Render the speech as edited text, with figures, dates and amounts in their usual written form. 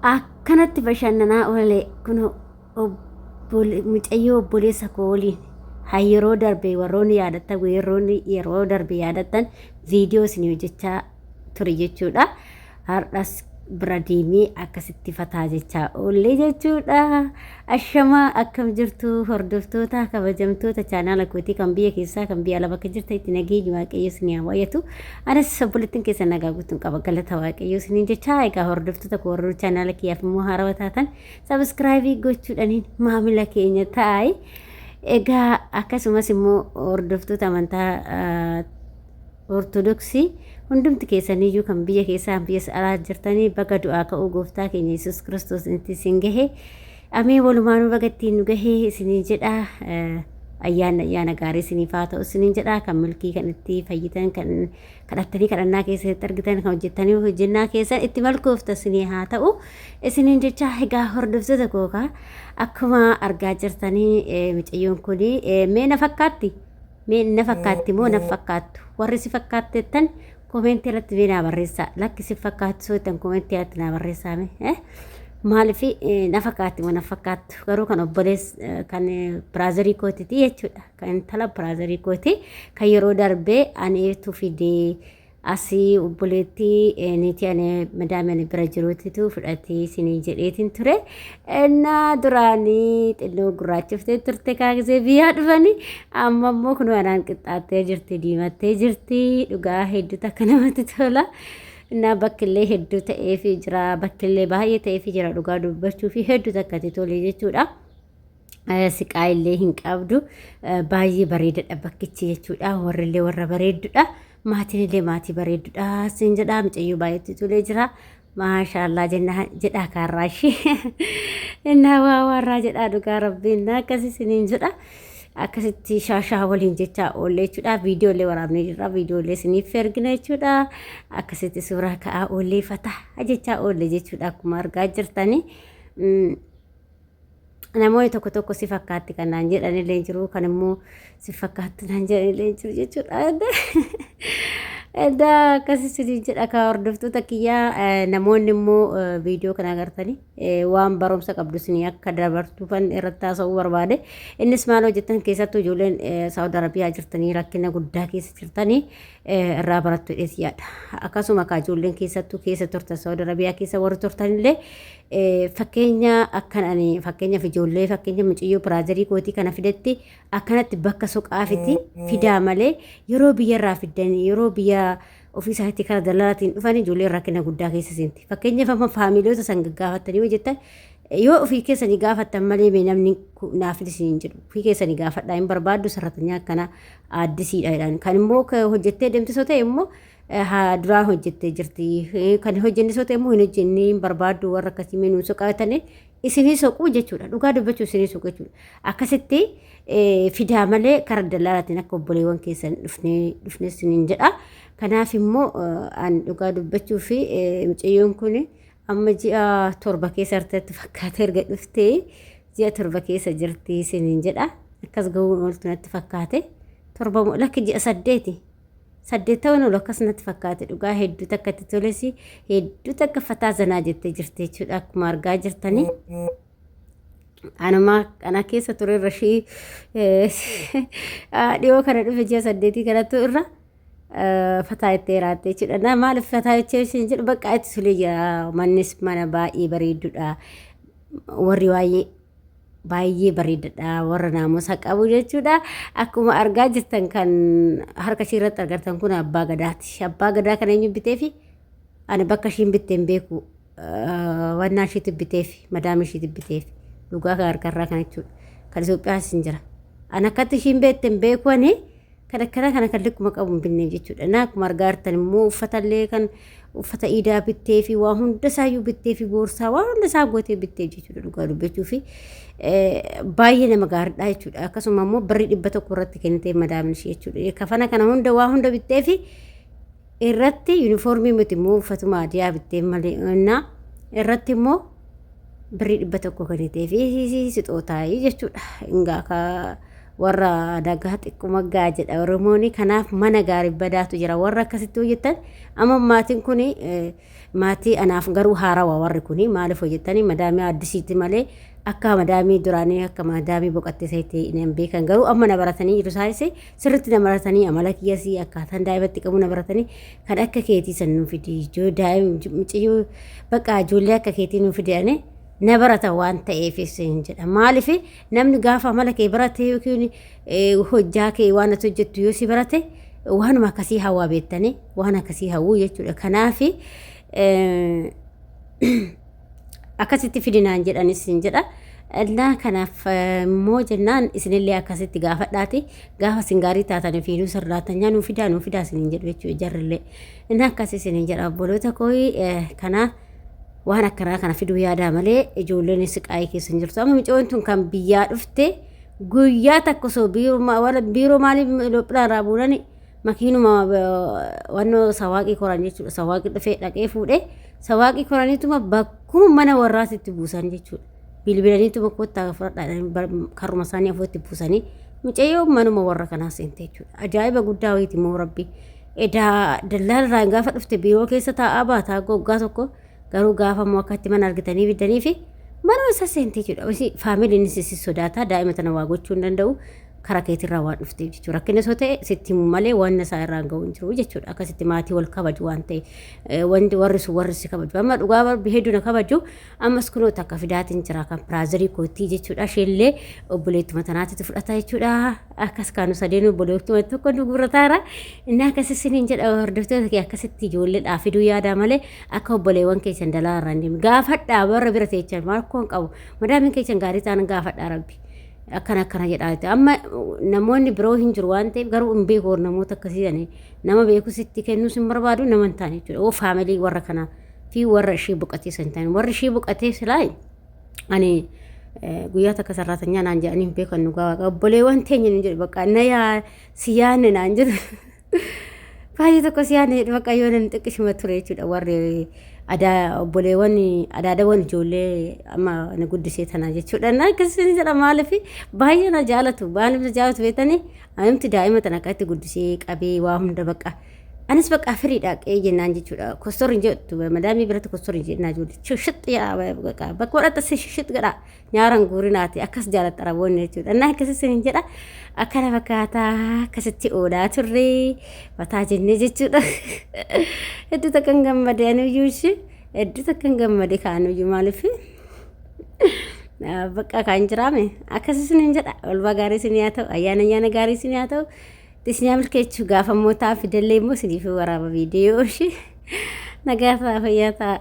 Akkanatti bashannanaa oole kun mucayyoo obboleessa koo waliin haa yeroo darbe warroonni yaadattan warroonni yeroo darbe yaadattan viidiyoo isin hojjechaa ture jechuudha. Har'as bira deemee akkasitti fataa jechaa oollee jechuudha. Ashamaa akkam jirtu hordoftoota kabajamtoota chaanaala kootii kan biyya keessaa kan biyya alaa bakka jirtanitti nageenyi waaqayyo isin haa baay'atu. Anis obboleettiin keessan nagaa guutuun qaba galata waaqayyo isiniin jechaa egaa hordoftoota koo warroota chaanaala kiyyaaf immoo haarawaa taatan sabiskiraayibii gochuudhaniin maamila keenya ta'aa. Egaa akkasumas immoo hordoftoota amantaa Ortodoksii hundumti keessaniyyuu kan biyya keessaa biyya alaa jirtanii baga du'aa ka'uu gooftaa keenya Yesuus Kiristoos itti isin gahe. Ameen walumaanuu baga ittiin nu gahe isiniin jedha. Ayyaanni ayyaana gaarii isiniif haa ta'u isiniin jedha. Kan milkii kan itti fayyitan kan kadhattanii kadhannaa keessatti argitan kan hojjettanii hojjennaa keessan itti milkoofta isinii haa ta'u isiniin jecha egaa hordoftoota kookaa akkuma argaa jirtanii mucayyoon kun mee na fakkaatti? Mee na fakkaatti moo na fakkaattu? Warri si fakkaattettan koomeentii irratti mee naa barreessaa. Lakki si fakkaattu soo jettan koomeentii irratti naa barreessaa mee. Maaliif na fakkaatti moo na fakkaattu? Garuu kan obbolees kan biraazarii kootiti jechuudha. Kan intala biraazarii kooti. Kan yeroo darbee aneetu fidee Asii obboleettii niitii ani madaami ani bira jiruutitu fudhatee isinii jedheetiin ture. Innaa duraanii xinnoo gurraachoftee turte kaa gisee biyyaa dhufanii amma immoo kun anaan qixxaattee jirti diimattee jirti dhugaa hedduu takka namatti tola. Innaa bakkillee hedduu ta'eefii jira bakkillee baay'ee ta'eefii jira dhugaa dubbachuu fi hedduu takka itti tole jechuudha. Siqaa illee hin qabdu baay'ee bareedadha bakkichi jechuudha warrillee warra bareeddudha maatiin illee maatii bareeddudha siin jedha mucayyoo baay'eetti tolee jira maashaallaa jenna jedhaa kaarraa ishee innaa waa warraa jedhaa dhugaa rabbii innaa akkasii siniin jedha akkasitti shaashaa waliin jechaa oollee jechuudha viidiyoolee waraabnee jirra viidiyoolee isiniif ergina jechuudha akkasitti suuraa ka'aa oollee fataa jechaa oollee jechuudha akkuma argaa jirtanii. Namoonni tokko tokko si fakkaatti kan naan jedhan illee jiru kan immoo si fakkaatti naan jedhan illee jiru jechuudha. Edda akkasii isiniin jedha ka hordoftoota kiyyaa namoonni immoo viidiyoo kana agartanii waan barumsa qabdu isinii akka dabartuufan irratti haasa'uu barbaade. Innis maal hojjettan keessattuu ijoolleen Saawud Arabiyaa jirtanii rakkina guddaa keessa jirtanii irraa barattu jedhees yaada. Akkasuma ka ijoolleen keessattuu keessa turtan Saawud Arabiyaa keessa warri turtanillee Fakkeenya akkan ani fakkeenyaaf ijoollee fakkeenya mucayyoo biraazarii kootii kana fidetti akkanatti bakka soqaafiti fidaa malee yeroo biyyarraa fiddan yeroo biyya ofii isaaniitti karaa dalalaatiin dhufan ijoolleen rakkina guddaa keessa seenti. Fakkeenyaaf amma faamiloota san gaggaafattanii yoo jettan yoo ofii keessanii gaafattan malee mee namni naaf isin hin jedhu ofii keessanii gaafadhaa hin barbaaddu sarratanyaa akkana aaddisiidha jedhan kan immoo hojjettee deemtisoo ta'e immoo haa duraan hojjettee jirti. Kan hojjenne soo ta'e immoo hin hojjenne hin barbaaddu warra akkasii mee nuun soqaatanii isinii soquu jechuudha. Dhugaa dubbachuu isinii soquu jechuudha. Akkasitti fidaa malee karaa dallaalaatiin akka obboleewwan keessan dhufnee dhufnee isiniin jedha. Kanaaf immoo an dhugaa dubbachuu fi mucayyoon kun amma ji'a 7 keessa arteetti fakkaata erga dhuftee ji'a 7 keessa jirti isiniin jedha. Akkas gahuun ooltu natti fakkaate. 7 moo lakki ji'a 8. 8 ta'uun oolu akkas natti fakkaate dhugaa hedduu takka itti toles hedduu takka fataa zanaa jettee jirti jechuudha akkuma argaa jirtanii. Anuma kana keessa ture irra ishii dhiyoo kana dhufe ji'a 8 kanattu irra fataa itti eeraatte jechuudha. Na maaliif fataa jechee isheen jedhu bakka itti tolee jira mannis mana baay'ee bareedudha. Warri baay'ee baay'ee bareedadha warra naamusa qabu jechuudha. Akkuma argaa jirtan kan harka ishii irratti argattan kun abbaa gadaati. Abbaa gadaa kana eenyu biteefi ani bakka ishiin bitte hin beeku. Wannaa ishiitti biteefi madaama ishiitti biteefi dhugaa kan harkarraa kan jechuudha. Kan Itoophiyaas hin jira. Ani akkatti ishiin beekte hin beeku ani Kan akkanaa kana kan likkuma qabu hin binneef jechuudha. Na akkuma argaa jirtan immoo uffatallee kan uffata iidaa bittee fi waa hunda isaayyuu bittee fi boorsaa waa hunda isaa gootee bittee jechuudha dhugaa dubbachuu fi baay'ee nama gaariidha jechuudha. Akkasuma immoo birrii 100 irratti kennitee madaamni ishee jechuudha. Kafana kana hunda waa hunda bittee fi irratti yuunifoormii miti immoo uffatuma adiyaa bittee malee innaa irratti immoo birrii 100 kennitee fi sixootaayii jechuudha. Ingaa ka Warra nagaa xiqquma gaa jedha Oromoon. Kanaaf mana gaarii badaatu jira. Warra akkasitti hojjetan amma maatiin kun maatii anaaf garuu haarawa warri kun maaliif hojjetanii madaamii addisiitti malee akka madaamii duraanii akka madaamii boqatte sayitti hin beekan garuu amma na baratanii jiru isaanis sirriitti na baratanii amala kiyyasii akkaataan daa'imatti qabu na baratanii kan akka keetii san nu fidi ijoo daa'im mucayyoo bakka ijoollee akka keetii nu fidi ani na barata waan ta'eefis hin jedha maaliif namni gaafa amala kee barate yookiin hojjaa kee waan ati hojjettu yoo si barate waanuma akkasii hawaa beektanii waan akkasii hawwuu jechuudha kanaaf akkasitti fidinaan jedhanis hin jedha. Innaa kanaaf immoo jennaan isinillee akkasitti gaafadhaati gaafa isin gaarii taatan fiinuu sirraatan nuu fidaa nuu fidaa isiniin jedhu jechuudha jarrillee. Innaa akkas isiniin jedha obboloota koo kanaaf waan akkanaa kana fiduu yaadaa malee ijoolleen siqaayii keessa hin jirtu. Amma micoon tun kan biyyaa dhufte guyyaa takka osoo biiroo maaliif Itoophiyaa irraa buunani makiinuma wannoo sawaaqii koran jechuudha. Sawaaqii dhufee dhaqee fuudhee sawaaqii koraniituma bakkuma mana warraatitti buusan jechuudha. Bilbilaniituma kottaa fudhadhaa karruma isaanii afuutti buusanii mucayyoo manuma warra kanaa seente jechuudha. Ajaa'iba guddaa wayiiti immoo rabbi. Edaa dallaa irraa gaafa dhufte biiroo keessa taa'aa baataa goggaa tokko garuu gaafa immoo akkatti mana argitanii biddanii fi manuma isa seente jechuudha. Faamiliinis si sodaata daa'ima tana waa gochuu hin danda'u karaa keetirraa waan dhufteef jechuudha. Rakkina osoo ta'e sitti himu malee waan isaa irraan ga'u hin jiru jechuudha. Akkasitti maatii wal kabaju waan ta'e wanti warri sun warri si kabaju. Amma dhugaa barbi hedduu na kabaju ammas kunoo takka fidaatiin jira kan piraazarii kootii jechuudha. Isheellee obboleettuma tanaatitu fudhata jechuudha. Akkas kaanu sadeen obboleettuma tokko nu gurrataara. Inni akkas isiniin jedha hordoftoota kee akkasitti ijoolleedhaa fiduu yaadaa malee akka obboleewwan keessan dalaa irraa hin deemne. Gaafadhaa warra bira teechan maal koon qabu. Madaamiin keessan gaarii ta'an gaafadhaa rabbi. Akkana akkana jedhaa jechuudha. Amma namoonni biroo hin jiru waan ta'eef garuu hin beeku namoota akkasii sanii nama beekus itti kennuus hin barbaadu nama hin taane jechuudha. Oo faamilii warra kanaa fi warra ishee boqatee san taane warri ishee boqatee silaa ani guyyaa takka sarraatanyaa naan jedhanii hin beekan dhugaa waaqa obboleewwan teenya hin jedhu bakka na yaa si yaanne naan jedhu baay'ee tokko si yaanne jedhu bakka yoo nan xiqqishuma ture jechuudha warri adaa obboleewwan adaadawwan ijoollee amma na guddisee tana jechuudha na akkasii jedha maaliif baay'ee na jaalatu maaliif na jaalatu beektanii anumti daa'ima tana akkatti guddisee qabee waa hunda bakka Anis bakka firiidha qe'ee jennaan jechuudha. Kostor hin jettu madaamii biratti kostor hin jennaa ijoollee. Shishit jedha bakka bakka godhatta shishit godha nyaaran guurinaati akkas jaalatta raboonni jechuudha. Innaa akkasii isin jedha akkana fakkaataa akkasitti oolaa turre mataa jennee jechuudha. Hedduu takka hin gammade anuyyuu ishee hedduu takka hin gammade kaanuyyuu maaliif bakka kaan jiraame akkas isin jedha olmaa gaarii isin haa ta'u ayyaana ayyaana gaarii isin haa ta'u. Isin haa milkeechuu gaafa immoo ta'a fidallee immoo isiniif waraaba viidiyoo ishee nagaa ta'a fayyaa ta'a.